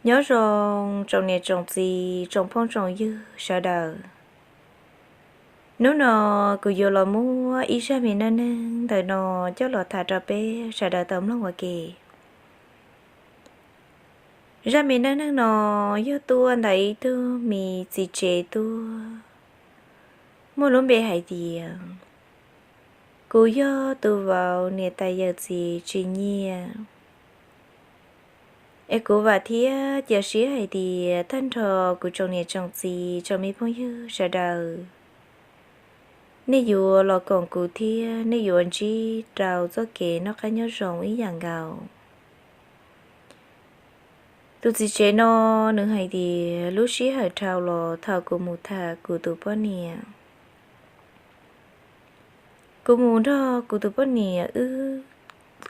Nyob zoo tsoom niam tsoom txiv tsoom phooj tsoom ywg sawv daws. Hnub no kuv yuav los muab ib zaj me neej neeg ntawm no coj los tham rau peb sawv daws tau mloog ua ke. Zaj me neej neeg no yog tuaj ntawm ib tug me txiv tsev tuaj, muaj lub npe hais tias, kuv yog tus vauv niam tais yawm txiv tsis nyiam. Es kuv vam thiab cia siab hais tias tag nrho kuv tsoom niam tsoom txiv tsoom me phooj ywg sawv daws, nej yuav los koom kuv thiab nej yuav ntsib rau txoj kev noj qab nyob zoo ib yam nkaus. Tus txiv tsev no nws hais tias lub sij hawm dhau los thaum kuv mus tham kuv tus poj niam, kuv mus nrog kuv tus poj niam wb,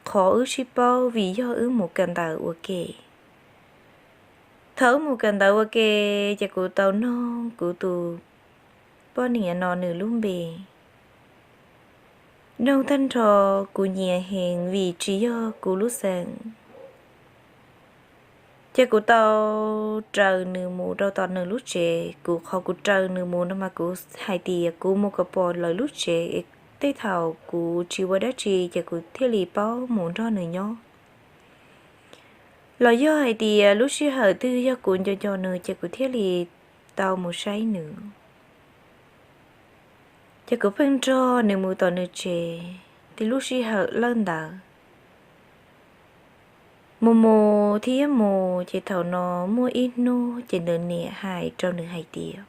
qhov wb sib paub vim yog wb mus kawm ntawv ua ke. Thaum wb mus kawm ntawv ua ke, ces kuv tau noog kuv tus poj niam no nws lub npe. Noog tag nrho kuv nyiam heev vim tsis yog kuv lub xeem. Ces kuv tau raws nws mus rau tom nws lub tsev. Kuv, qhov kuv raws nws mus no mas kuv hais tias kuv mus kom pom lawv lub tsev es tej thaum kuv tsis ua dab tsi ces kuv thiaj li paub mus nrog nws nyob. Los yog hais tias lub sij hawm twg yog kuv nco nco nws ces kuv thiaj li tau mus saib nws. Ces kuv pheej nrog nws mus tom nws tsev, tej lub sij hawm lawj ntawd mus mus thiab mus, ces thaum no muaj ib hnub ces nws niam hais rau nws hais tias,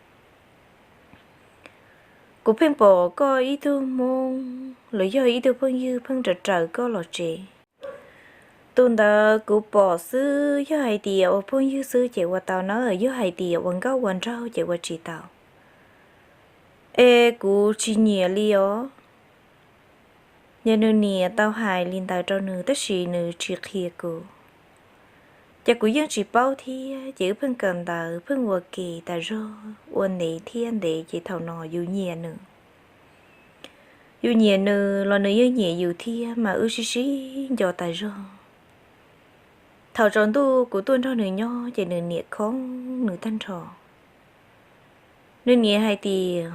kuv pheej pom koj ib tug hmoob los yog ib tug phooj ywg pheej raws raws koj los tsev. Tus ntawd kuv pom xwb, yog hais tias ua phooj ywg xwb ces ua tau na, yog hais tias ua nkauj ua nraug ces ua tsis tau. Es kuv tsis nyiam li os. Yog nws niam tau hais li ntawd rau nws tab sis nws tsis qhia kuv, ces kuv yeej tsis paub thiab. Ces wb pheej kawm ntawv pheej ua ke tas zog ua ntev thiab ntev, ces thaum no yus nyiam nws, yus nyiam nws los nws yeej nyiam yus thiab mas wb sib sib nco tas zog. Thaum tsaus ntuj kuv tuaj nrog nws nyob ces nws niam khoob nws tag nrho. Nws niam hais tias,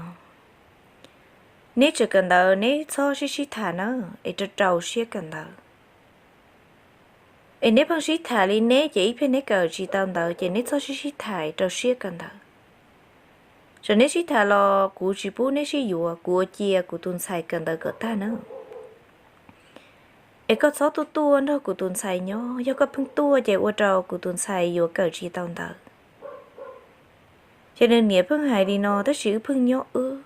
neb tseem kawm ntawv neb txhob sib sib tham na, es rau rau siab kawm ntawv. Es neb pheej sib tham li neb ces ib pliag neb kawm tsis tau ntawv ces neb txhob sib sib tham, rau siab kawm ntawv. Txawm neb sib tham los kuv tsis pub neb sib yuav, kuv ua cia kuv tus ntxhais kawm ntawv kom tag na. Es koj txhob tuaj tuaj nrog kuv tus ntxhais nyob, yog koj pheej tuaj ces ua rau kuv tus ntxhais yuav kawm tsis tau ntawv. Ces nws niam pheej hais li no tab sis wb pheej nyob wb,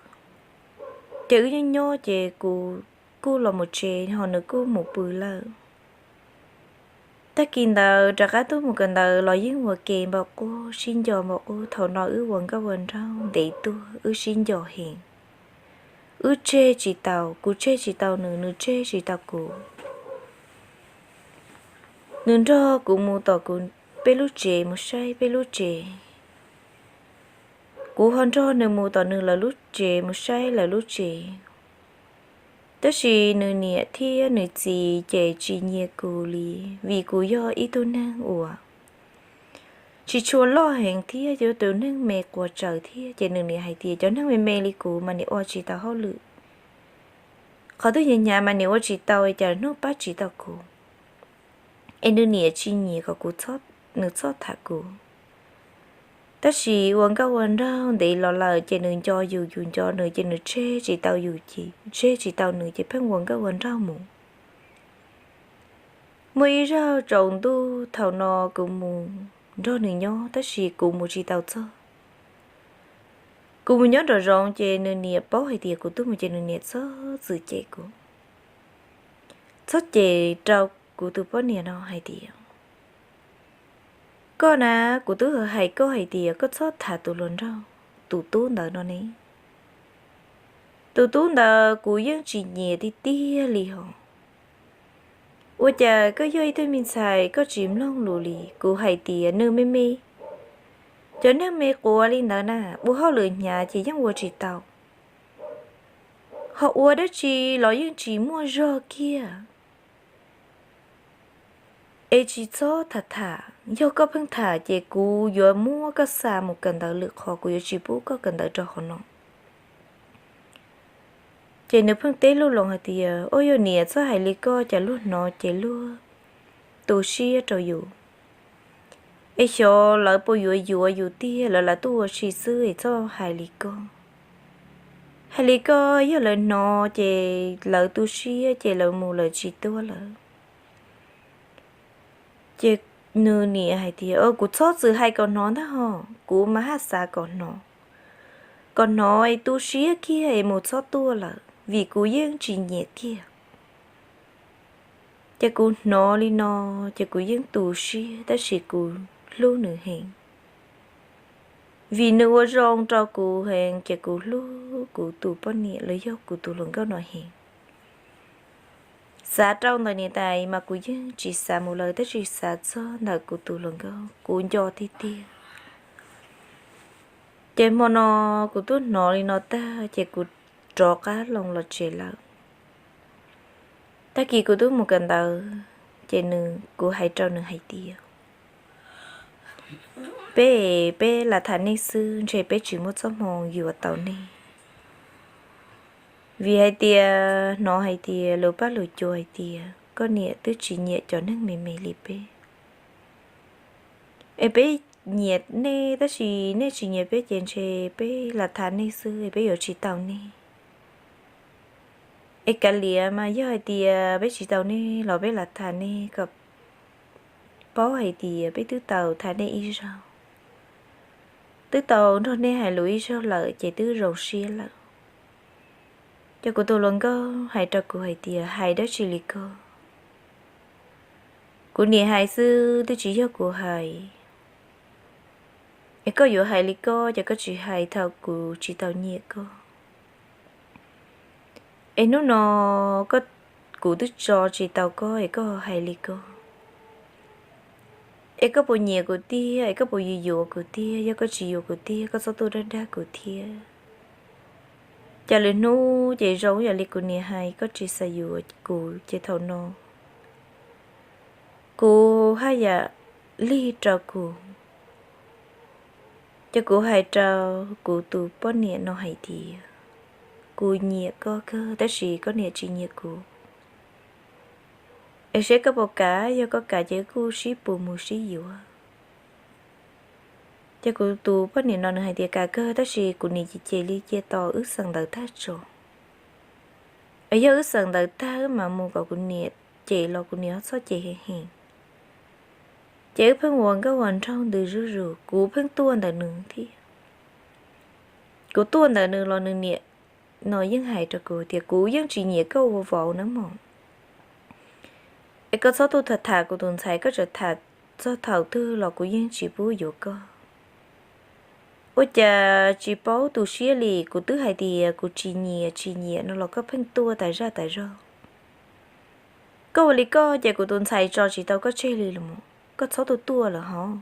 ces wb nyob nyob ces kuv kuj los mus tsev ho nws kuj mus pw lawm. Tag kis ntawd rov qab tuaj mus kawm ntawv los yeej ua ke npaum qub, sib nco npaum qub. Thaum no wb ua nkauj ua nraug ntev tuaj, wb sib nco heev. Wb tseg tsis tau, kuv tseg tsis tau nws, nws tseg tsis tau kuv. Nws nrog kuv mus tom kuv, peb lub tsev mus saib peb lub tsev, kuv ho nrog nws mus tom nws lawv lub tsev mus saib lawv lub tsev. Tab sis nws niam thiab nws txiv ces tsis nyiam kuv li, vim kuv yog ib tug neeg uas tsis tshua loj heev thiab yog tus neeg me quas tsawv thiab. Ces nws niam hais tias cov neeg me me li kuv mas niam ua tsis tau hauj lwm, qhov twg hnyav hnyav mas niam ua tsis tau, cas hnub pab tsis tau kuv. Es nws niam tsis nyiam kom kuv, nws txhob tham kuv. Tab sis ua nkauj ua nraug ntev los lawm ces nws nco yus, yus nco nws, ces nws tseg tsis tau yus, tseg tsis tau nws ces pheej ua nkauj ua nraug mus. Muaj ib zaug tsaus ntuj thaum no kuv mus nrog nws nyob tab sis kuv mus tsis tau txog. Kuv mus nyob nraum zoov ces nws niam paub hais tias kuv tuaj mus ces nws niam txhob txwm cem kuv, txhob cem rau kuv tus poj niam no hais tias, koj na, kuv twb hais koj hais tias koj txhob tham tus hluas nraug, tus tub ntawd no ne. Tus tub ntawd kuv yeej tsis nyiam tiag tiag li hos. Ua cas koj yog ib tug me ntxhais koj tsis mloog lus li? Kuv hais tias nws me me, cov neeg me quav li ntawd na, ua hauj lwm hnyav ces yeej ua tsis tau, ho ua dab tsi los yeej tsis muaj zog kiag. Es tsis txhob tham tham, yog koj pheej tham ces kuv yuav muab koj xa mus kawm ntawv lwm qhov, kuv yuav tsis pub koj kawm ntawv rau qhov no. Ces nws pheej teb Luj Loos hais tias, Ua, yog niam txhob hais li koj, cas luag hnov ces luag tu siab rau yus. Es xyov lawv puas yuav yuav yus tiag, lawv lam tuaj ua si xwb es txhob hais li koj. Hais li koj, yog lawv hnov ces lawv tu siab ces lawv mus lawv tsis tuaj lawm. Ces nws niam hais tias, Kuv txhob txwm hais kom hnov ntag ho, kuv mas haj xav kom hnov, kom hnov es tu siab kiag es mus txhob tuaj lawm vim kuv yeej tsis nyiam kiag. Ces kuv hnov li no, ces kuv yeej tu siab tab sis kuv hlub nws heev, vim nws ua zoo rau kuv heev, ces kuv hlub kuv tus poj niam los yog kuv tus hluas nkauj no heev. Xav rau ntawm niam tais mas kuv yeej tsis xav mus lawm, tab sis xav txog ntawm kuv tus hluas nkauj kuv nco tiag tiag. Ces hmo no kuv twb hnov li no tag ces kuv rov qab los los tsev lawm. Tag kis kuv twb mus kawm ntawv, ces nws, kuv hais rau nws hais tias, Peb, peb lam tham nej xwb, ntshe peb tsis muaj txoj hmoo yuav tau nej. Vim hais tias hnov hais tias lus pab lus cua hais tias koj niam twb tsis nyiam cov neeg me me li peb. Es peb nyiam nej tab sis nej tsis nyiam peb ces ntshe peb lam tham nej xwb es peb yuav tsis tau nej. Es kav liam mas yog hais tias peb tsis tau nej los peb lam tham nej kom paub hais tias peb twb tau tham nej ib zaug, twb tau nrog nej hais lus ib zaug lawm ces twb zoo siab lawm. Ces kuv tus hluas nkauj hais rau kuv hais tias, Hais dab tsi li koj? Kuv niam hais xwb twb tsis yog kuv hais. Es koj yuav hais li koj ces koj tsis hais thaum kuv tsis tau nyiam koj. Es hnub no kuv twb tso tsis tau koj es koj hais li koj. Es koj puas nyiam kuv tiag, es koj puas yuav yuav kuv tiag? Yog koj tsis yuav kuv tiag koj txhob tuaj dag dag kuv thiab. Cas lwm hnub ces zoo yam li kuv niam hais, koj tsis xav yuav kuv ces thaum no kuv haj yam lig rau kuv. Ces kuv hais rau kuv tus poj niam no hais tias, Kuv nyiam koj kawg tab sis koj niam tsis nyiam kuv. Es seb koj puas kam, yog koj kam ces kuj sib pus mus sib yuav. Ces kuv tus poj niam no nws hais tias, Kam kawg tab sis kuv niam ces cem li cia tos wb xeem ntawv tag tso. Es yog wb xeem ntawv tag wb mam mus kom kuv niam cem los kuv niam txhob cem heev heev. Ces wb pheej ua nkauj ua nraug ntws zuj zus, kuv pheej tuaj ntawm nws thiab. Kuv tuaj ntawm nws los nws niam no yeej hais rau kuv tias, Kuv yeej tsis nyiam koj ua vauv na mog. Es koj txhob tuaj tham tham kuv tus ntxhais, koj txawm tham txog thaum twg los kuv yeej tsis pub yuav koj. Ua cas tsis paub tu siab li, kuv twb hais tias kuv tsis nyiam tsis nyiam no los koj pheej tuaj tas zaj tas zog. Koj ua li koj ces kuv tus ntxhais tso tsis tau koj tseg li los mas, koj txhob tuaj tuaj lawm hov.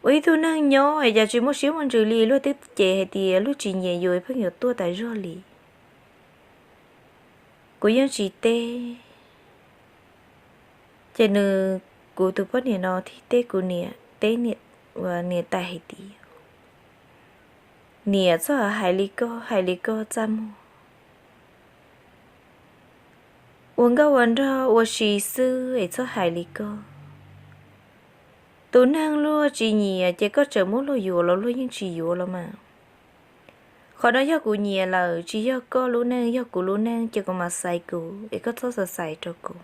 Ua ib tug neeg nyob es cas tsis muaj siab muaj ntsws li, luag twb cem hais tias luag tsis nyiam yus pheej yuav tuaj tas zog li. Kuv yeej tsis teb. Ces nws, kuv tus poj niam no thiaj teb kuv niam, teb niam tais hais tias, Niam txhob hais li koj, hais li koj txaj muag. Ua nkauj ua nraug ua si xwb es txhob hais li koj. Tus neeg luag tsis nyiam ces koj tseem muab luag yuav los luag yeej tsis yuav los mas. Qhov no yog kuv nyiam lawm, tsis yog koj lub neej, yog kuv lub neej ces kuv mam xaiv kuv es koj txhob xav xaiv rau kuv.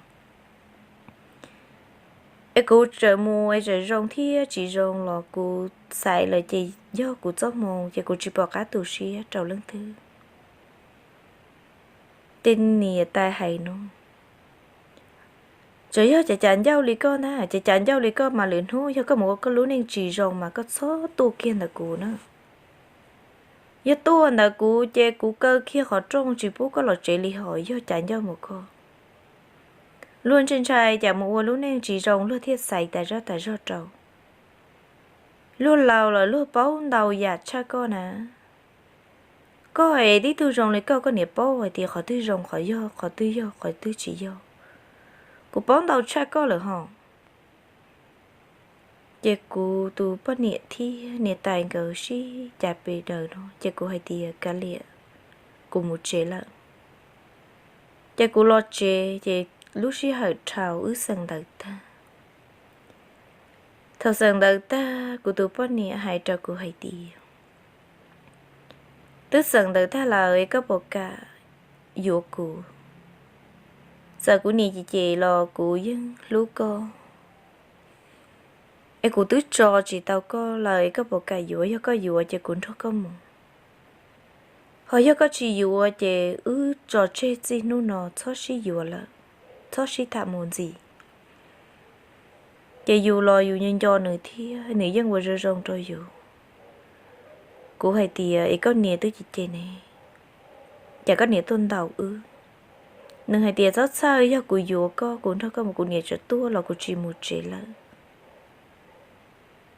Es kuv tseem mus es tseem zoo thiab tsis zoo los kuv xaiv lawm ces yog kuv txoj hmoo ces kuv tsis pom qab tu siab rau leej twg. Tej niam tais hais no, tseem yog cas cas ncauj li koj na, cas cas ncauj li koj mas lwm hnub yog koj mus ua koj lub neej tsis zoo mas koj txhob tuaj kiag ntawm kuv na. Yog tuaj ntawm kuv ces kuv kaw kiag qhov rooj tsis pub koj los tsev li hos, yog cas ncauj mus koj. Luag ntshai ntshai cas mus ua lub neej tsis zoo luag thiaj xaiv tas zaj tas zog rau. Luag laus lawm luag paub ntau yam tshaj koj na. Koj es tib tug zoo li koj, koj niam paub hais tias qhov twg zoo qhov yog, qhov twg yog qhov twg tsis yog. Kuv paub ntau tshaj koj lawm hos. Ces kuv tus poj niam thiab niam tais nkawd sib cav pes daws no ces kuv hais tias, Kav liam, kuv mus tsev lawm. Ces kuv los tsev ces lub sij hawm dhau wb xeem ntawv tag. Thaum xeem ntawv tag kuv tus poj niam hais rau kuv hais tias, Twb xeem ntawv tag lawm es koj puas kam yuav kuv? Txawm kuv niam cem cem los kuv yeej hlub koj. Es kuv twb tso tsis tau koj lawm es koj puas kam yuav? Yog koj yuav ces kuv nrog koj mus. Ho yog koj tsis yuav ces wb tso tseg txij hnub no txhob sib yuav lawm, txhob sib tham mus ntxiv. Ces yus los yus nco nco nws thiab nws yeej ua zoo zoo rau yus. Kuv hais tias, Es koj niam twb cem cem ne, cas koj niam tuaj ntaus wb? Nws hais tias, Txhob txhawj, yog kuv yuav koj, kuv nrog koj mus, kuv niam tseem tuaj los kuv tsis mus tsev lawm.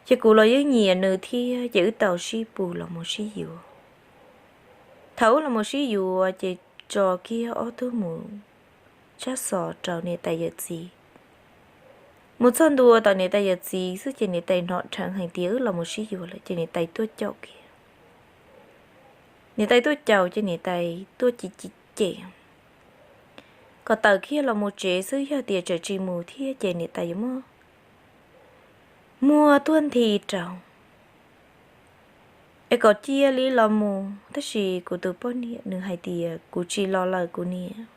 Ces kuv los yeej nyiam nws thiab ces wb tau sib pus los mus sib yuav. Thaum wb los mus sib yuav ces tso kiag ob tug mus tshab xov rau niam tais yawm txiv. Mus txog ntua tom niam tais yawm txiv xwb ces niam tais hnov dheev hais tias wb los mus sib yuav lawm ces niam tais tuaj caum kiag. Niam tais tuaj caum ces niam tais tuaj cem cem cem kom tawm kiag los mus tsev xwb, yog tias tseem tsis mus thiab ces niam tais yuav muab muag tuag nthi rau es kom cia li los mus. Tab sis kuv tus poj niam nws hais tias, Kuv tsis los lawm kuv niam.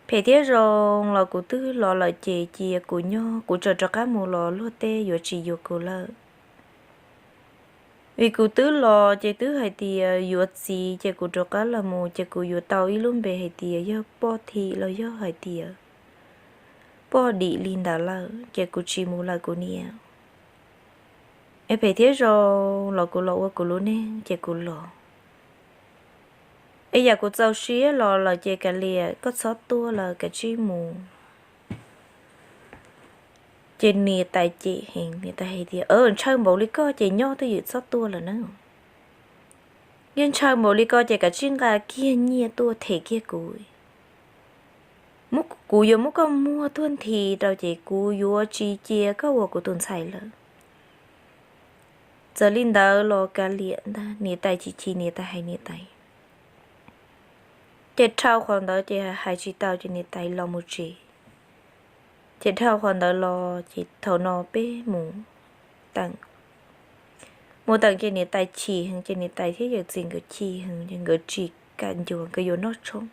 Phem thiab zoo los kuv twb los lawm ces cia kuv nyob, kuv tseem rov qab mus los luag tej yuav tsis yuav kuv lawm. Vim kuv twb los ces twb hais tias yuav txiv ces kuv rov qab los mus ces kuv yuav tau ib lub npe hais tias yog poj thim los yog hais tias poj dim li ntawd lawm ces kuv tsis mus lawm kuv niam. Es phem thiab zoo los kuv los ua kuv lub neej ces kuv los. Es yam kuv txaus siab los lawm ces kav liam, koj txhob tuaj lawm, kav tsij mus. Ces niam tais cem heev, niam tais hais tias, Ntshaw npaum li koj ces nyob twj ywm txhob tuaj lawm na. Yog ntshaw npaum li koj ces kav tsij nqa kiag nyiaj tuaj them kiag kuv. Kuv yuav muab koj muag tuag nthi rau ces kuv yuav tsis cia koj ua kuv tus ntxhais lawm. Txawm li ntawd los kav liam ntag, niam tais chim chim niam tais hais niam tais. Ces dhau qhov ntawd ces hais tsis tau ces niam tais los mus tsev. Ces dhau qhov ntawd los ces thaum no peb mus teem. Mus teem ces niam tais chim heev ces niam tais thiab yawm txiv nkawd chim heev ces nkawd tsis kam ncua, nkawd yuav noj tshoob.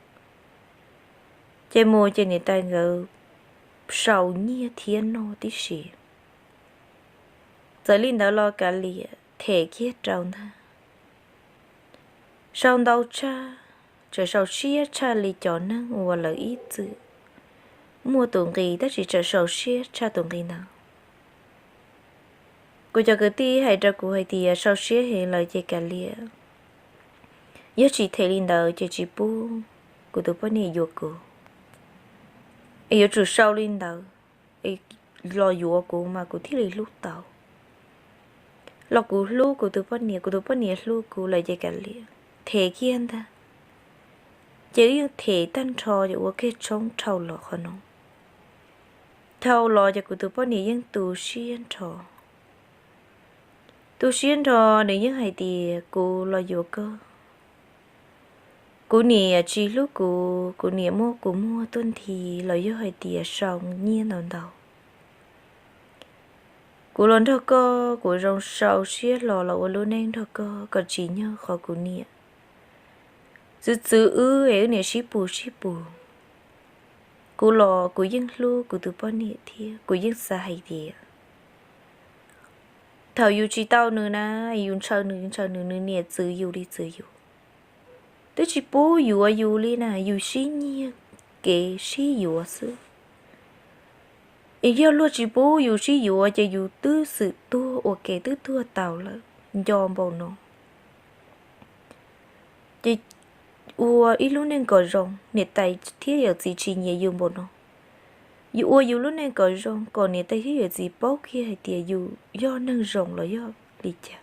Ces mus ces niam tais nkawd sau nyiaj thiab noj tib si. Txawm li ntawd los kav liam, them kiag rau ntag. Sau ntau tshaj, tseem sau siab tshaj li cov neeg uas lawv ib txwm muaj tus nqi tab sis tseem sau siab tshaj tus nqi ntawd. Kuv cov kwv tij hais rau kuv hais tias sau siab heev lawm ces kav liam, yog tsis them li ntawd ces tsis pub kuv tus poj niam yuav kuv. Es yuav tsum sau li ntawd los yuav kuv mas kuv thiaj li hlub tau. Los kuv hlub kuv tus poj niam, kuv tus poj niam hlub kuv lawm ces kav liam, them kiag ntag. Ces wb yeej them tag nrho ces ua kiag tshoob dhau los qhov no. Dhau los ces kuv tus poj niam yeej tu siab nrho. Tu siab nrho, nws yeej hais tias kuv los yuav koj, kuv niam tsis hlub kuv, kuv niam muab kuv muag tuag nthi los yog hais tias sau nyiaj ntau ntau. Kuv los nrog koj, kuv zoo sau siab hlo los ua lub neej nrog koj kom tsim nyog qhov kuv niam txwv txwv wb es wb niam sib pus sib pus. Kuv los kuv yeej hlub kuv tus poj niam thiab kuv yeej xav hais tias thaum yus tsis tau nws na, yus ntshaw nws ntshaw nws, nws niam txwv yus li txwv yus, twb tsis pub yuav yus li na, yus sib nyiag kev sib yuav xwb. Es yog luag tsis pub yus sib yuav ces yus twb xwm tuag ua ke twb tuag tau lawm, nco npaum no. Ces ua ib lub neej kom zoo, niam tais thiab yawm txiv tsis nyiam yus npaum no. Yus ua yus lub neej kom zoo kom niam tais thiab yawm txiv paub kiag hais tias yus yog neeg zoo los yog li cas.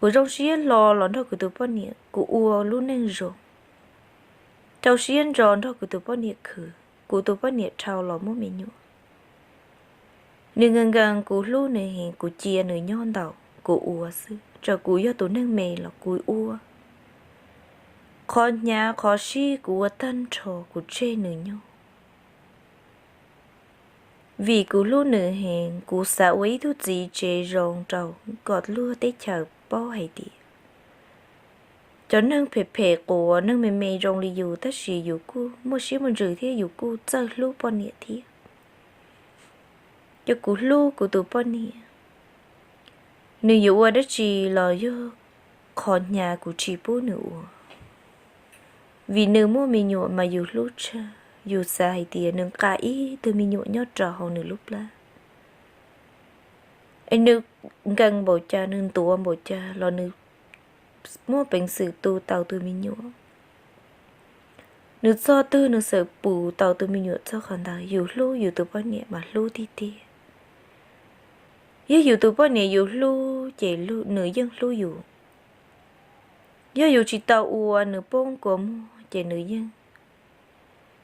Kuv zoo siab hlo los nrog kuv tus poj niam, kuv ua lub neej zoo, rau siab ntso nrog kuv tus poj niam khwv, kuv tus poj niam dhau los muaj me nyuam. Nws nkees nkees, kuv hlub nws heev, kuv cia nws nyob ntaus kuv ua xwb, txawm kuv yog tus neeg me los kuv ua. Qhov hnyav qhov sib kuv ua tag nrho, kuv tseg nws nyob. Vim kuv hlub nws heev, kuv xav ua ib tug txiv tsev zoo rau kom luag teb chaws paub hais tias cov neeg phem phem quas neeg me me zoo li yus, tab sis yus kuj muaj siab muaj ntsws thiab yus kuj txawj hlub poj niam thiab. Ces kuv hlub kuv tus poj niam, nws yuav ua dab tsi los yog qhov hnyav kuv tsis pub nws ua. Vim nws muaj me nyuam mas yus hlub tshaj, yus xav hais tias nws nqa ib tug me nyuam nyob rau hauv nws lub plab. Es nws nkees npaum cas, nws ntuav npaum cas los nws muaj peev xwm tu tau tus me nyuam. Nws txog twg nws xav pum tau tus me nyuam txog qhov ntawd. Yus hlub yus tus poj niam mas hlub tiag tiag. Yog yus tus poj niam yus hlub ces nws yeej hlub yus. Yog yus tsis tau ua nws poob kua muag ces nws yeej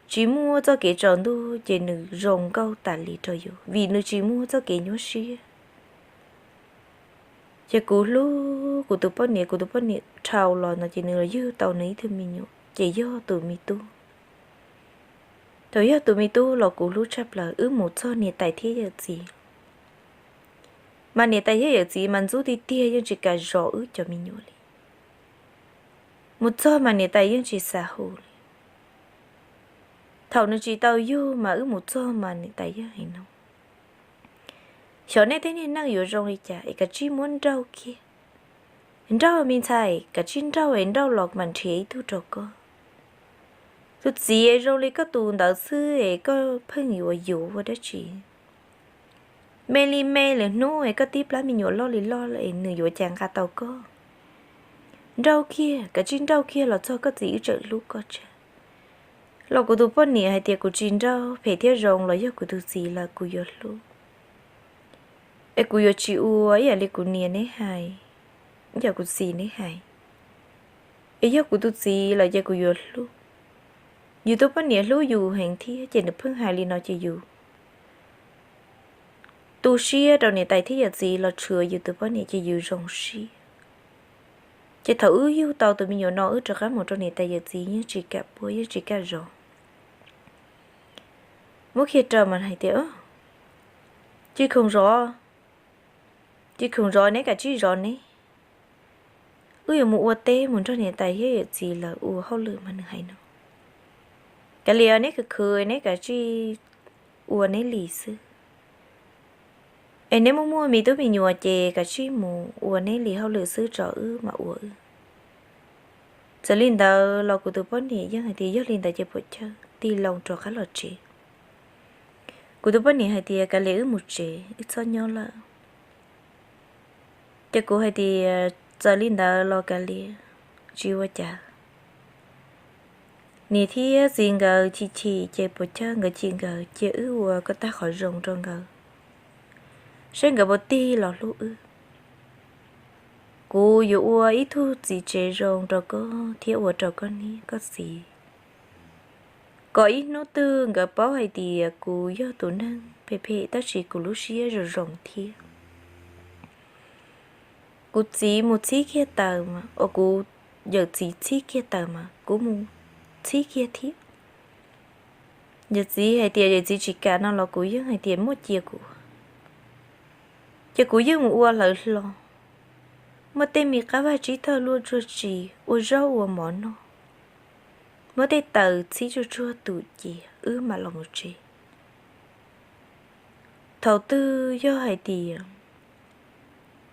tsis muaj txoj kev tsaus ntuj, ces nws zoo nkauj tas li rau yus vim nws tsis muaj txoj kev nyuaj siab. Ces kuv hlub kuv tus poj niam, kuv tus poj niam dhau los no ces nws los yug tau nws ib tug me nyuam ces yog tus me tub. Thaum yog tus me tub los kuv hlub tshaj plaws, wb mus txog niam tais thiab yawm txiv, mas niam tais thiab yawm txiv mas ntxub tiag tiag, yeej tsis kam zov wb cov me nyuam li. Mus txog mas niam tais yeej tsis xav hu li. Thaum nws tsis tau yug mas wb mus txog mas niam tais yeej hais no, xyov nej tej niag neej yuav zoo li cas es kav tsij muab nrauj kiag. Nrauj me ntxhais, kav tsij nrauj es nrauj los mam nrhiav ib tug rau koj. Tus txiv zoo li koj tus ntawd xwb es koj pheej yuav yuav ua dab tsi? Me li me lawm hnub es koj tib plab me nyuam loj li loj es nws yuav cas nqa tau koj? Nrauj kiag, kav tsij nrauj kiag los txog koj txiv wb tseem hlub koj tshaj. Los kuv tus poj niam hais tias kuv tsis nrauj, phem thiab zoo los yog kuv tus txiv lawm kuv yuav hlub. Es kuv yuav tsis ua ib yam li kuv niam neb hais, ib yam kuv txiv neb hais. Es yog kuv tus txiv lawm ces kuv yuav hlub. Yus tus poj niam hlub yus heev thiab ces nws pheej hais li no ces yus tu siab rau niam tais thiab yawm txiv los tshwm yus tus poj niam ces yus zoo siab. Ces thaum wb yug tau tus me nyuam no wb rov qab mus rau niam tais yawm txiv yeej tsis kam puag yeej tsis kam zov. Muab kiag rau mas hais tias, tsis khoom zov, tsis khoom zov, neb kav tsij zov neb. Wb yuav mus ua teb mus nrog niam tais thiab yawm txiv lawv ua hauj lwm mas nws hais no, kav liam neb khwv khwv neb kav tsij ua neb li xwb. Es neb muaj muaj me tub me nyuam ces kav tsij mus ua neb li hauj lwm xwb tso wb mam ua wb. Txawm li ntawd los kuv tus poj niam yeej hais tias yog li ntawd ces puas chawj tig loo rov qab los tsev. Kuv tus poj niam hais tias kav liam wb mus tsev wb txhob nyob lawm. Ces kuv hais tias txawm li ntawd los kav liam, tsis ua cas. Niam thiab txiv nkawd chim chim ces puas chawj, nkawd chim nkawd cia wb ua kom tag qhov zoo rau nkawd, saib nkawd puas tig los hlub wb. Kuv yuav ua ib tug txiv tsev zoo rau koj thiab ua rau koj niam koj txiv. Kom ib hnub twg nkawd paub hais tias kuv yog tus neeg phem phem tab sis kuv lub siab zoo zoo thiab. Kuv txiv mus txhib kiag taws mas, uas kuv yawm txiv txhib kiag taws mas kuv mus txhib kiag thiab. Yawm txiv hais tias yawm txiv tsis kam no los kuv yeej hais tias muab cia kuv. Ces kuv yeej mus ua hlawv hlo, muab tej me qab vaj tsib taug luaj tsuag tsi, ua zaub ua mov noj, muab tej taws txhib tsuag tsuag tus cia wb mam los mus tsev. Thaum twg yog hais tias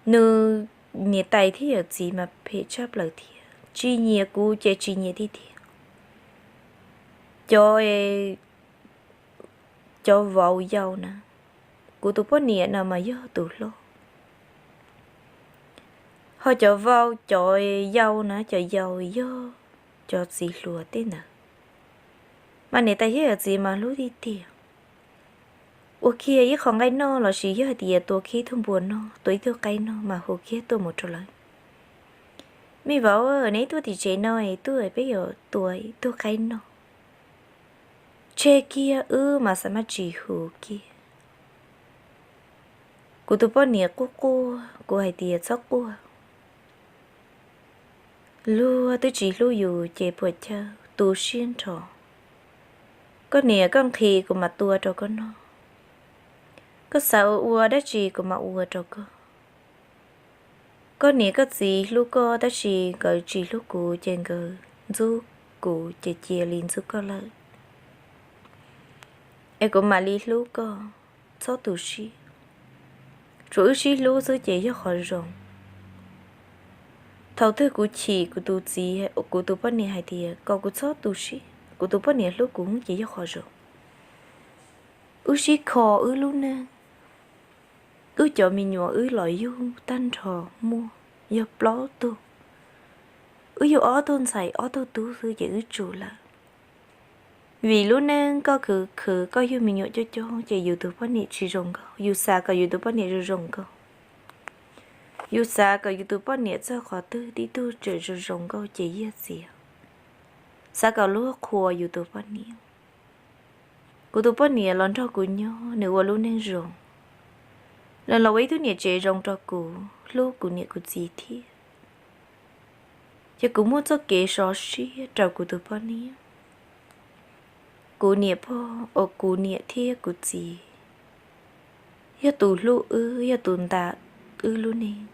nws niam tais thiab yawm txiv mas phem tshaj plaws thiab, tsis nyiam kuv ces tsis nyiam tiag tiag. Cov, cov vauv yau na, kuv tus poj niam no mas yog tus hlob, ho cov vauv cov yau na, cov yau yog cov txiv hluas tej ntawd. Mas niam tais thiab yawm txiv mas hlub tiag tiag. Ua kiag ib qho nqaij noj lossis yog hais tias tua kiag ib tug npua noj, tua ib tug qaib noj mas hu kiag tuaj mus rau lawv, me vauv, neb tuaj tim tsev no es tuaj peb yuav tua ib tug qaib noj. Tseg kiag wb mas xav maj tsis hu kiag. Kuv tus poj niam quaj quaj, kuv hais tias txhob quaj, luag twb tsis hlub yus ces puas chawj tu siab nrho. Koj niam koj nqhis kuv mam tua rau koj noj, koj xav ua ua dab tsi kuv mam ua rau koj. Koj niam koj txiv hlub koj tab sis nkawd tsis hlub kuv ces nkawd ntxub kuv ces cia li ntxub koj lawm. Es kuv mam li hlub koj, txhob tu siab. Tsuas wb sib hlub xwb ces yog qhov zoo. Thaum twg kuv chim kuv tus txiv, kuv tus poj niam hais tias kom kuv txhob tu siab, kuv tus poj niam hlub kuv ces yog qhov zoo. Wb sib kho wb lub neej, wb cov me nyuam wb los yug tag nrho muaj yog plaub tug. Wb yug ob tug ntxhais ob tug tub xwb ces wb tsum lawm. Vim lub neej koj khwv khwv koj yug me nyuam coob coob ces yus tus poj niam tsis zoo nkauj, yus xav kom yus tus poj niam zoo zoo nkauj. Yus xav kom yus tus poj niam txog qhov twg tib tug tseem zoo zoo nkauj ces yog txiv xav kom luag qhuas yus tus poj niam. Kuv tus poj niam los nrog kuv nyob nws ua lub neej zoo, nws los ua ib tug niam tsev zoo rau kuv, hlub kuv niam kuv txiv thiab. Ces kuv muaj txoj kev sov siab rau kuv tus poj niam. Kuv niam pog uas kuv niam thiab kuv txiv yog tus hlub wb, yog tus ntas wb lub neej,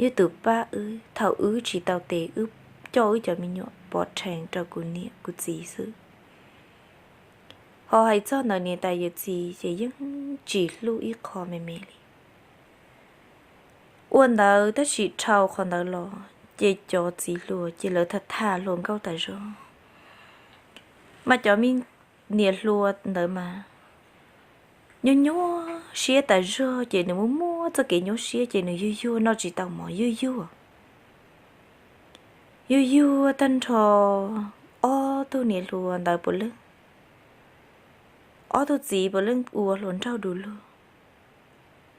yog tus pab wb thaum wb tsis tau tes, wb coj wb cov me nyuam pov rhees rau kuv niam kuv txiv xwb. Ho hais txog ntawm niam tais yawm txiv ces yeej tsis hlub ib qho me me li. Ua ntawd tab sis dhau qhov ntawd los ces cov txiv hluas ces lawv tham tham hluas nkauj tas zog. Mas cov me niam hluas ntawd mas nyuaj nyuaj siab tas zog ces nws muaj muaj txoj kev nyuaj siab ces nws yuag yuag noj tsis tau mov yuag yuag. Yuag yuag tag nrho, ob tug niam hluas ntawd puav leej, ob tug txiv puav leej ua hluas nraug du lug.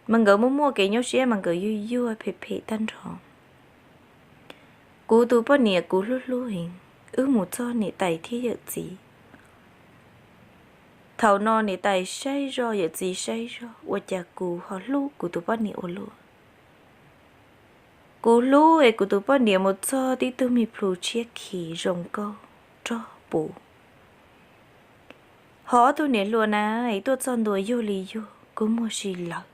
Mas nkawd muaj muaj kev nyuaj siab mas nkawd yuag yuag phem phem tag nrho. Kuv tus poj niam kuv hlub hlub heev, wb mus txog niam tais thiab yawm txiv. Thaum no niam tais saib zog yawm txiv saib zog ua cas kuv ho hlub kuv tus poj niam ua luaj. Kuv hlub es kuv tus poj niam mus txog tib tug me plhu tshiab khiv zoo nkauj rog puv. Ho ob tug niam hluas na es tuaj txog ntua yuag li yuag kua muag si lawm.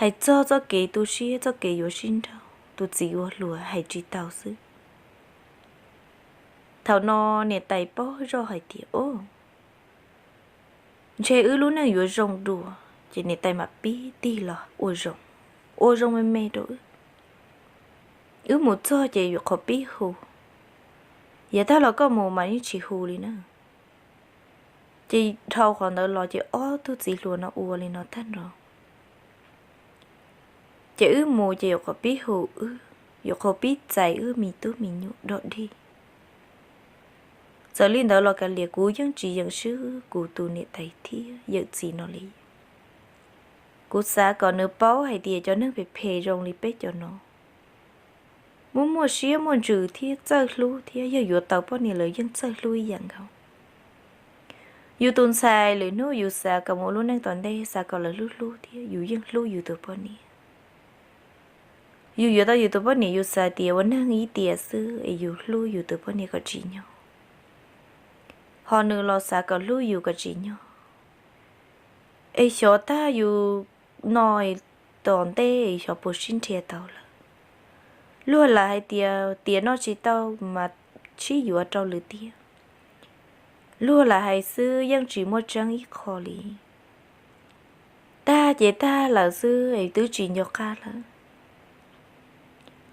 Hais txog txoj kev tu siab txoj kev yuav sib nrauj tus txiv ua hluas hais tsis tau xwb. Thaum no niam tais paub zoj hais tias o, ntshe wb lub neej yuav zoo dua, ces niam tais mam pib tig los ua zoo, ua zoo me me rau wb. Wb mus txog ces yuav qhuav pib hu, yav tag los koj mus mas yeej tsis hu li na. Ces dhau qhov ntawd los ces ob tug txiv hluas no ua li no tag nrho. Ces wb mus ces yuav qhuav pib hu wb, yuav qhuav pib txais wb me tub me nyuam dog dig. Txawm li ntawd los kav liam kuv yeej tsis yeem swb kuv tus niam tais thiab yawm txiv no li. Kuv xav kom nws paub hais tias cov neeg phem phem zoo li peb cov no muaj muaj siab muaj ntsws thiab txawj hlub thiab yog yuav tau poj niam lawm yeej txawj hlub ib yam nkaus. Yus tus ntxhais lwm hnub yus xav kom mus ua lub neej tom ntej xav kom lawv hlub hlub thiab yus yeej hlub yus tus poj niam. Yus yuav tau yus tus poj niam yus xav tias ua neeg ib tiam xwb es yus hlub yus tus poj niam kom tsim nyog, ho nws los xav kom hlub yus kom tsim nyog. Es xyov tag yus no tom ntej xyov puas sib nrhiav tau lawm. Luag lam hais tias tiam no tsis tau mas sib yuav rau lwm tiam. Luag lam hais xwb yeej tsis muaj tseeb ib qho li. Tag ces tag lawm xwb es twb tsis nco qab lawm.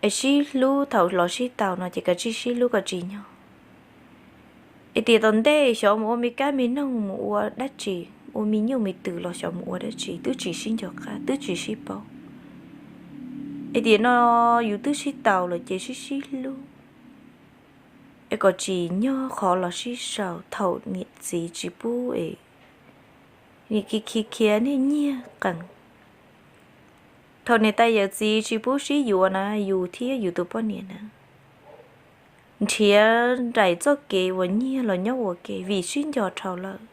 Es sib hlub thaum los sib tau no ces kav tsij sib hlub kom tsim nyog. Es tiam tom ntej xyov mus ua me kab me noog mus ua dab tsi, ua me nyuj me twm los xyov mus ua dab tsi twb tsis sib nco qab twb tsis sib paub. Es tiam no yus twb sib tau lawm ces sib sib hlub es kom tsim nyog qhov los sib sau thaum niam txiv tsis pub es niam khi khi khiav niaj nyiag qees. Thaum niam tais yawm txiv tsis pub sib yuav na, yus thiab yus tus poj niam na nrhiav nraim txoj kev uas nyiag los nyob ua ke vim sib nco dhau lawm.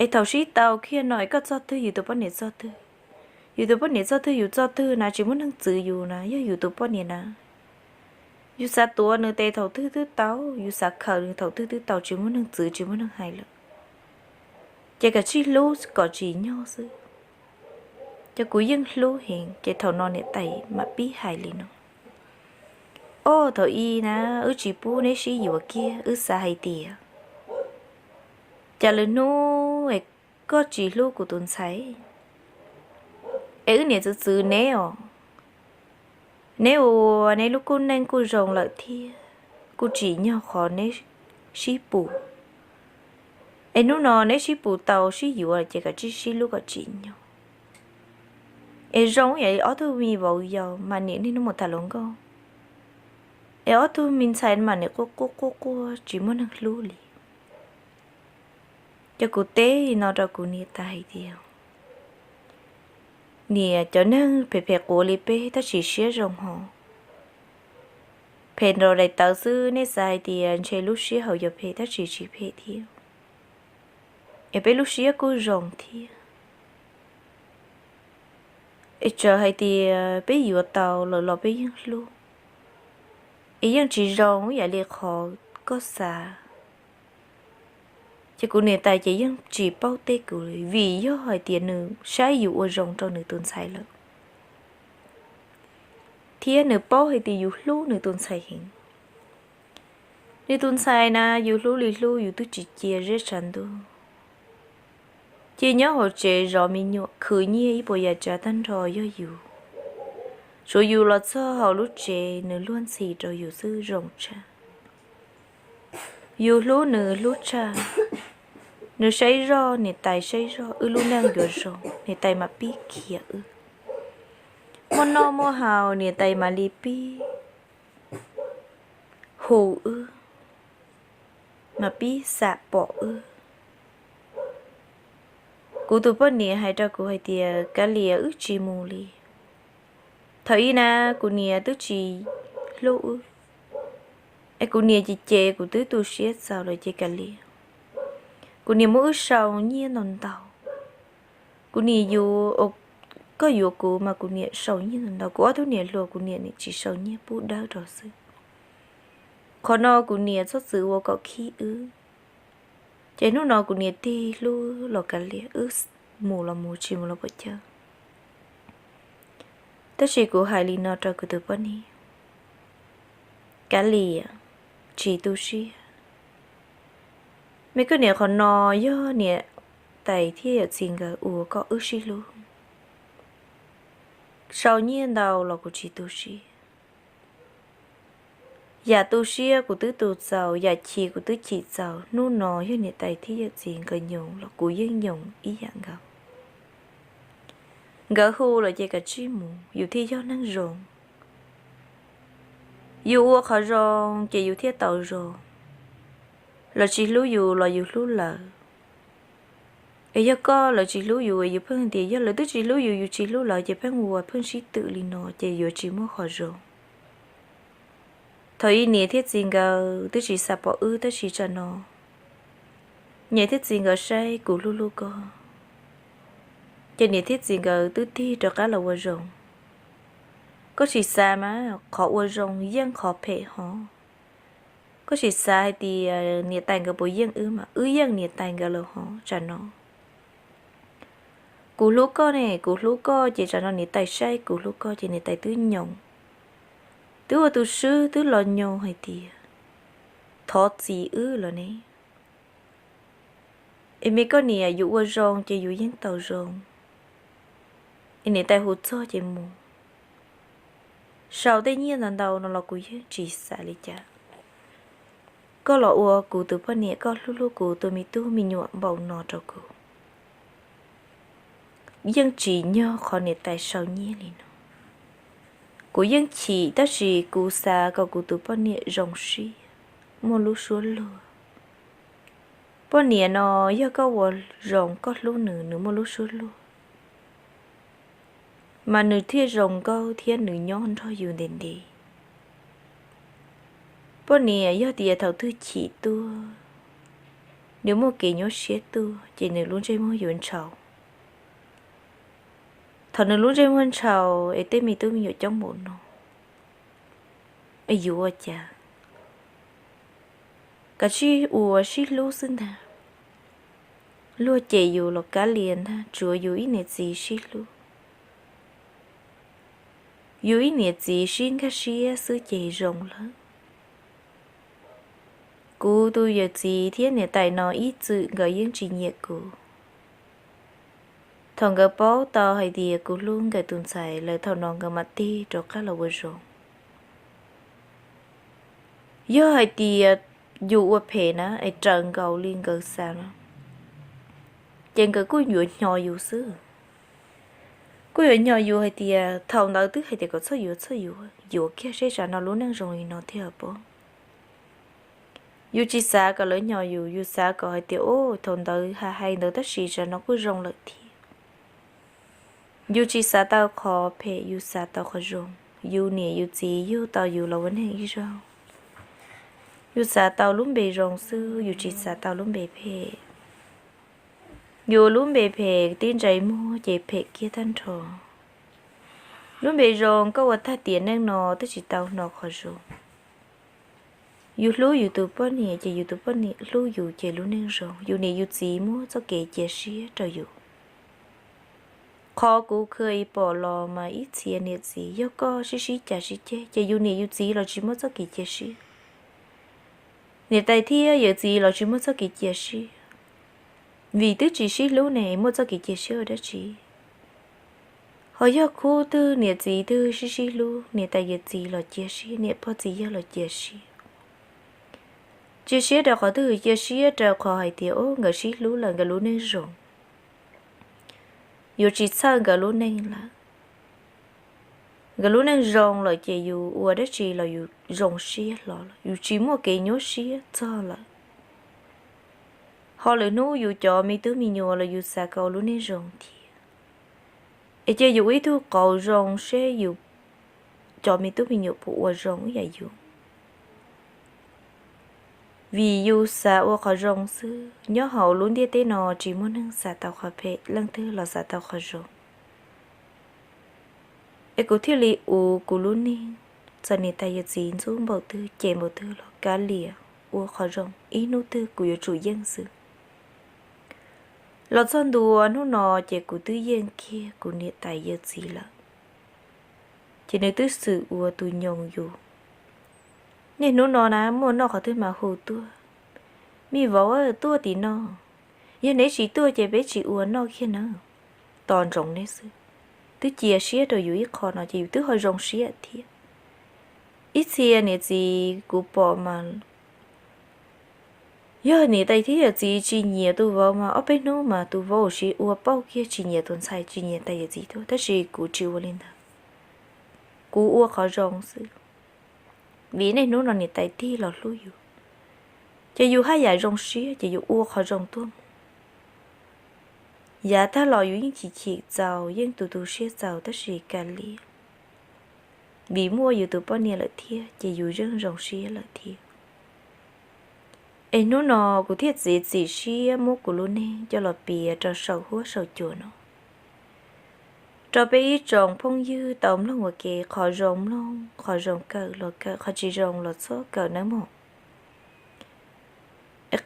Es thaum sib tau kiag no es koj txoj twg yus tus poj niam txoj twg? Yus tus poj niam txoj twg yus txoj twg na, tsis muaj neeg txwv yus na, yog yus tus poj niam na. Yus xav tuav nws tes thaum twg twb tau, yus xav khaws nws thaum twg twb tau, tsis muaj neeg txwv tsis muaj neeg hais lawm. Ces kav tsij hlub kom tsim nyog xwb. Ces kuv yeej hlub heev, ces thaum no niam tais mam pib hais li no: Ob, thaum ub na, wb tsis pub neb sib yuav kiag, wb xav hais tias cas lwm hnub es koj tsis hlub kuv tus ntxhais, es wb niam txwv txwv neb os. Neb ua neb lub kub neej kuj zoo lawm thiab, kuj tsim nyog qhov neb sib pus. Es hnub no neb sib pus tau sib yuav ces kav tsij sib hlub kom tsim nyog. Es zoo yam ob tug me vauv yau mas niam niaj hnub mus tham hluas nkauj, es ob tug me ntxhais mas niam quaj quaj quaj quaj tsis muaj neeg hlub li. Ces kuv teb li no rau kuv niam tais hais tias, niam, cov neeg phem phem quav li peb tab sis siab zoo hos. Phem nraum daim tawv xwb, nej xav hais tias ntshe lub siab hauv yuav phem tab sis tsis phem thiab, es peb lub siab kuj zoo thiab. Es txawm hais tias peb yuav tau lawm los peb yeej hlub, es yeej tsis zoo ib yam li qhov koj xav. Ces kuv niam tais ces yeej tsis paub teb kuv li, vim yog hais tias nws saib yus ua zoo rau nws tus ntxhais lawm, thiab nws paub hais tias yus hlub nws tus ntxhais heev. Nws tus ntxhais na yus hlub li hlub yus twb tsis cia zeb tsav ntuj, cia nyob hauv tsev zov me nyuam khwv nyiaj ib puas yam tsav tag nrho yog yus. Tsuav yus los txog hauv lub tsev nws luag ntxhi rau yus xwb zoo tshaj. Yus hlub nws hlub tshaj. Nws saib zoj, niam tais saib zoj wb lub neej yuav zoo, niam tais mam pib khiav wb. Muaj noj muaj haus niam tais mam li pib hu wb, mam pib xam pom wb. Kuv tus poj niam hais rau kuv hais tias, Kav liam, wb tsis mus li. Thaum ub na kuv niam twb tsis hlub wb, es kuv niam ces ces kuv twb tu siab txaus lawm ces kav liam. Kuv niam muab wb sau nyiaj ntau ntau. Kuv niam yuav, koj yuav kuv mas kuv niam sau nyiaj ntau ntau. Kuv ob tug niam hluas kuv niam tsis sau nyiaj, pub dawb rau xwb. Qhov no kuv niam txhob txwv ua kom khib wb. Ces hnub no kuv niam tig hlub los kav liam, wb mus los mus, tsis mus los puas chawj. Tab sis kuv hais li no rau kuv tus poj niam, Kav liam, tsis tu siab. Me koj niam, qhov no yog niam tais thiab yawm txiv nkawd ua kom wb sib hlub. Sau nyiaj ntau los kuv tsis tu siab. Yam tu siab kuv twb tu txaus, yam chim kuv twb chim txaus. Hnub no yog niam tais thiab yawm txiv nkawd nyoos los kuv yeej nyoos ib yam nkaus. Nkawd hu lawm ces kav tsij mus, yus thiaj yog neeg zoo. Yus ua qhov zoo ces yus thiaj tau zoo. Lawv tsis hlub yus los yus hlub lawv. Es yog koj, lawv tsis hlub yus, yus pheej tias yog lawv twb tsis hlub yus, yus tsis hlub lawv ces pheej ua pheej sib twm li no ces yuav tsis muaj qhov zoo. Thaum ub niam thiab txiv nkawd twb tsis xav pom wb tab sis tsam no niam thiab txiv nkawd saib kuv hlub hlub koj, ces niam thiab txiv nkawd twb tig rov qab los ua zoo. Koj tsis xav mas qhov ua zoo yeej qhov phem hov. Koj tsis xav hais tias niam tais nkawd puas yeej wb mas wb yeej niam tais nkawd lawm hov tsam no. Kuv hlub koj ne, kuv hlub koj ces tsam no niam tais saib kuv hlub koj ces niam tais twb nyoos, twb ua tus swb twb los nyoos hais tias thov txim wb lawm ne. Es me koj niam, yus ua zoo ces yus yeej tau zoo. Es niam tais hu txog ces mus. Sau tej nyiaj ntau ntau no los kuv yeej tsis xav li cas. Koj los ua kuv tus poj niam, koj hlub hlub kuv tus me tub me nyuam npaum no rau kuv. Yeej tsim nyog qhov niam tais sau nyiaj li no. Kuv yeej chim tab sis kuv xav kom kuv tus poj niam zoo siab, muaj lub suab luag. Poj niam no, yog koj ua zoo koj hlub nws, nws muaj lub suab luag, mas nws thiaj zoo nkauj thiab nws nyob nrog yus ntev ntev. Poj niam yog tias thaum twg chim tuaj, nws muaj kev nyuaj siab tuaj ces nws lub ntsej muag yuav ntshau. Thaum nws lub ntsej muag ntshau es tej me tub me nyuam coob npaum no, es yuav ua cas? Kav tsij ua sib hlub xwb ntag. Luag cem yus los kav liam ntag, tsuav yus ib niam txiv sib hlub, yus ib niam txiv sib nkag siab xwb ces zoo lawm. Kuv tus yawm txiv thiab niam tais no ib txwm nkawd yeej tsis nyiam kuv. Thaum nkawd paub tau hais tias kuv hlub nkawd tus ntxhais lawm, thaum no nkawd mam tig rov qab los ua zoo. Yog hais tias yus ua phem na es raws nkaus li nkawd xav no, ces nkawd kuj yuav hnyo yus xwb. Kuj yuav hnyo yus hais tias thaum ntawd twb hais tias kom txhob yuav, txhob yuav, yuav kiag seb tsam no lub neej zoo li no thiaj pob. Yus tsis xav kom lawv hnyo yus, yus xav kom hais tias, o, thaum ntawd hais hais ntawd tab sis tsam no kuj zoo lawm thiab. Yus tsis xav tau qhov phem, yus xav tau qhov zoo. Yus niam yus txiv yug tau yus los ua neeg ib zaug, yus xav tau lub npe zoo xwb, yus tsis xav tau lub npe phem. Yus lub npe phem tib ntsais muag ces phem kiag tag nrho. Lub npe zoo koj ua tag tiam neej no twb tsis tau hnov qhov zoo. Yus hlub yus tus poj niam ces yus tus poj niam hlub yus ces lub neej zoo. Yus niam yus txiv muab txoj kev cia siab rau yus. Qhov kuv khwv pom los mas ib txhia niam txiv yog koj sib sib cav sib ceg ces yus niam yus txiv los tsis muaj txoj kev cia siab. Niam tais thiab yawm txiv los tsis muaj txoj kev cia siab, vim twb tsis sib hlub ne muaj txoj kev cia siab ua dab tsi? Ho yog khub twg niam txiv twg sib sib hlub, niam tais yawm txiv los cia siab, niam pog txiv yawg los cia siab. Cia siab rau qhov twg? Cia siab rau qhov hais tias, o, nkawd sib hlub lawm nkawd lub neej zoo. Yus tsis txhawj nkawd lub neej lawm. Nkawd lub neej zoo lawm ces yus ua dab tsi los yus zoo siab hlo lawm, yus tsis muaj kev nyuaj siab txog lawm. Ho lwm hnub yus cov me tub me nyuam los yus xav kom ua lub neej zoo thiab. Es cia yus ua ib tug qauv zoo seb yus cov me tub me nyuam puas ua zoo ib yam yus. Vim yus xav ua qhov zoo xwb, nyob hauv lub ntiaj teb no tsis muaj neeg xav tau qhov phem, leej twg los xav tau qhov zoo. Es kuv thiaj li ua kuv lub neej, txawm niam tais yawm txiv ntxub npaum twg cem npaum twg los kav liam, ua qhov zoo, ib hnub twg kuv yuav tsum yeej xwb. Los txog ntua hnub no ces kuv twb yeej kiag kuv niam tais yawm txiv lawm. Ces nws twb xwm ua tus nyoos yus. Niaj hnub no na muaj noj qhov twg mas hu tuaj, me vauv tuaj tim no, yog neb tsis tuaj ces peb tsis ua noj kiag na. Tos ntsoov neb xwb. Twb cia siab rau yus ib qho no ces yus twb ho zoo siab thiab. Ib txhia niam txiv kuv pom mas yog niam tais thiab yawm txiv tsis nyiam tus vauv mas ob peb hnub mas tus vauv ua si ua pauj kiag, tsis nyiam tus ntxhais, tsis nyiam tais yawm txiv tuaj, tab sis kuv tsis ua li ntawd. Kuv ua qhov zoo xwb, vim niaj hnub no niam tais tig los hlub yus, ces yus haj yam zoo siab ces yus ua qhov zoo tuaj mus. Yav tag los yus yeej chim chim txaus, yeej tu tu siab txaus, tab sis kav liam, vim muaj yus tus poj niam lawm thiab ces yus yeej zoo siab lawm thiab. Es hnub no kuv thiaj txiav txim siab muab kuv lub neej coj los piav rau saum huab saum cua no, rau peb ib tsoom phooj ywg tau mloog ua ke. Qhov zoo mloog, qhov zoo kawm los kawm, qhov tsis zoo los txhob kawm nawb mog.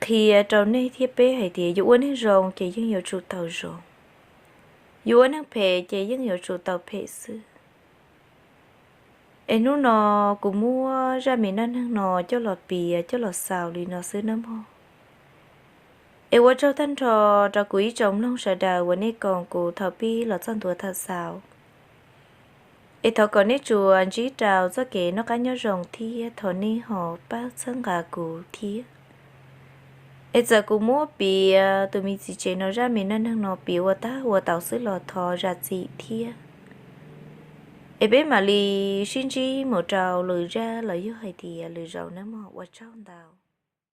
Qhia rau nej thiab peb hais tias yus ua neeg zoo ces yeej yuav tsum tau zoo, yus ua neeg phem ces yeej yuav tsum tau phem xwb. Es hnub no kuv muab zaj me neej neeg no coj los piav coj los xaus li no xwb nawb mog. Es ua tsaug tag nrho rau kuv ib tsoom mloog sawv daws uas nej koom kuv thaum pib los txog ntua thaum xaus. Es thov kom nej tsuas ntsib rau txoj kev noj qab nyob zoo thiab thov nej ho pab txhawb nqa kuv thiab. Es txawm kuv muab piav tus me txiv tsev no zaj me neej neeg no piav ua tag ua tau xwb los thov zam txim thiab. Es peb mam li sib ntsib mus rau lwm zaj los yog hais tias lwm zaus nawb mog, ua tsaug ntau.